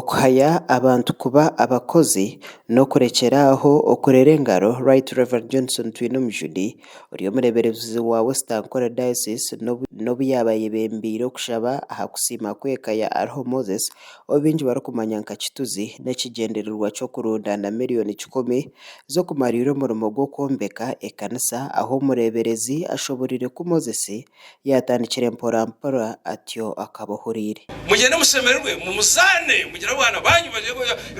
Okuhaya abantu kuba abakozi n'okurekyera aho okurera engaro, Right Rev Johnson Twinomujuni ori omureeberezi wa West Ankole Diocese n'obu yaaba ayebembeire okushaba aha kusiima kw'eka ya Ariho Moses ou baingi barikumanya nka Kituzi n'ekigyendererwa ky'okurundaana miriyoni kikumi z'okumariira omurimo gw'okwombeka ekanisa ahu omureeberezi ashoboreire ku Moses Yaatandikire mpora mpora atyo akaba ohuriire. Mugyende mushemererwe, mumuzaane, mugire abaana baanyu bagire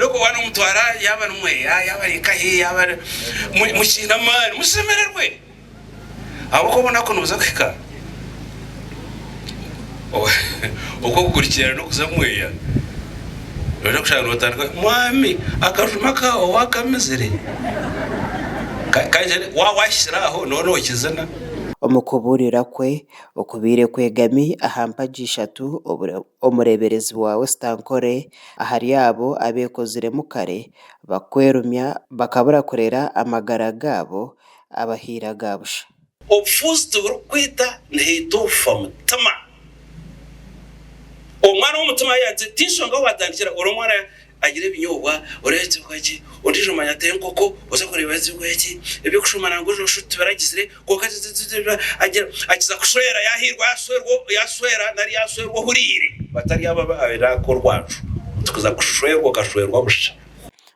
owaana omutwara yaaba ari mweya, yaaba ari nkahi, yaaba ari mukiine amaani, mushemererwe ahabw'okuba obunaku nibuza kuhika okw'okugurikirana n'okuza mweya, noija kushanga nootandika mwami akajuma kaawe waakamizire? Kandi waaba waahikire aho nooba nookizina. Omu kubuurira kwe okubaire kwegami aha mpagi ishatu, omureeberezi wa West Ankole ahari abo abeekoziremu kare bakwerumya bakabura kurera amagara gaabo abahaire aga busha. Obufuuzi tiburikukwita nihaita obufa mutima. Omwana w'omutima yagira ti nshonga ahu watandikira ori omwana agira ebinyobwa oreeba ekibwa ki ondiijo omanya ata enkoko oza kureeba ekibwa ki eby'okushoma nangwa oshuusha oti tibiragizire kwonka agira akiza kushwera yaahiirwa yaashwerwa yaashwera nari yaashwerwa ohuriire batari abo abaine ak'orwanju tikuza kushwerwa okashwerwa busha.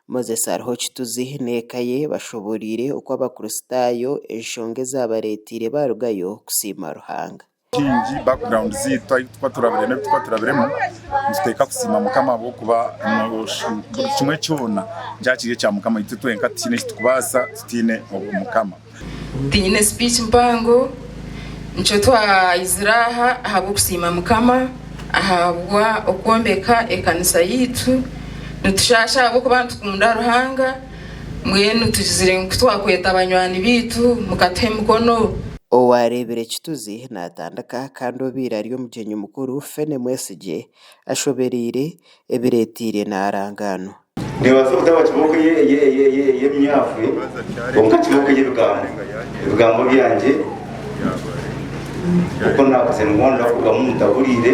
Moses Ariho Kituzi n'eka ye bashoboreire oku Abakristaayo enshonga ezabareeteire baarugayo kusiima Ruhanga. Kaingi background zaitu ahu tukuba turabire n'ebi tukuba turabiremu nituteeka kusiima Mukama ahabw'okuba buri kimwe kyona kyaba kiri ekya Mukama itwe twenka tihaine eki turikubaasa tutaine Mukama. Tinyine speech mpango, nikyo twaizire aha ahabw'okusiima Mukama ahabwa okwombeka ekanisa yaitu. Nitushaasha ahabw'okuba nitukunda Ruhanga, mbwenu tugizire ngu kutwakweta banywani baitu mukatuha emikono. Owaareebire Kituzi naatandika kandi obaire ari omugyenyi mukuru Fenny Mwesigye ashobereire ebireeteire naarangaanwa. Neebaasa obutaba kibooko ey'eminyafu, kwonka kibooko ey'ebigambo. Ebigambo byangye oku naakuze nibwo kurugamu mutahuriire,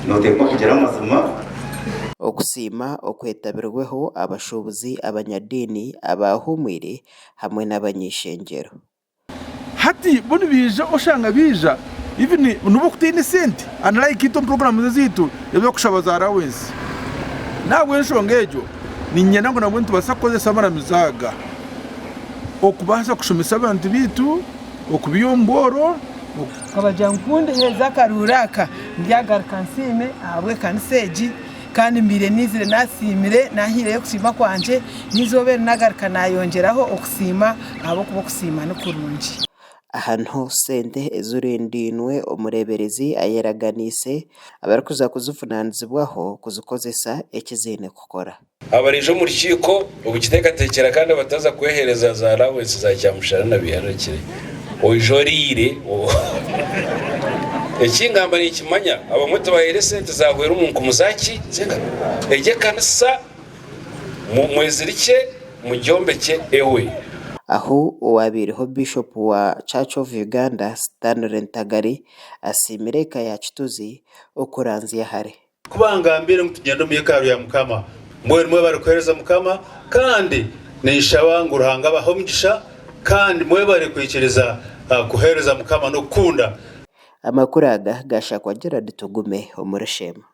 nooteekwa kugira amazima. Okusiima okwetabirweho abashuubuzi, abanyadiini, abaahumwire hamwe n'abany'eishengyero. Hati bo nibaija oshanga baija even nobu okutaine esente unlike itwe omu programs ezaitu ez'okushaba za allowance. N'ahabw'enshonga egyo niinyenda ngu nabwo nitubaasa kukozesa amaramizo aga okubaasa kushomesa abantu baitu, okubaiha omu bworo. Nkabagira ngu ku ndiheeza akaruuru aka ndyagaruka nsiime ahabw'ekanisa egi. Kandi mbaire naizire nasiimire, nahaireyo okusiima kwangye, n'eizooba eri nagaruka nayongyeraho okusiima ahabw'okuba okusiima ni kurungi. Aha niho sente ezirindiinwe omureeberezi ayeraganiise abarikuza kuzivunaanizibwaho kuzikozesa eki ziine kukora. Abaraije omu rukiiko obukiteekateekyera kandi abataza kweheereza za allowance za kyamushana na biharakire oije oriire Ekingamba ninkimanya abamwe tibahaire esente zahwera omu nkumu zaki z'engaro Egi ekanisa mwezirikye mugyombekye ehwe. Ahu owabaireho Bishop wa Church of Uganda Stanley Ntagali asiimire eka ya Kituzi okuranzya hare. Ku bangambiire ngu tugyende omu yekaaru ya Mukama, mbwenu mwebare kuheereza Mukama, kandi ninshaba ngu Ruhanga abahe omugisha, kandi mwebare kwikiriza kuheereza Mukama n'okukunda. Amakuru aga gaashakwa Gerald Tugume omuri Sheema.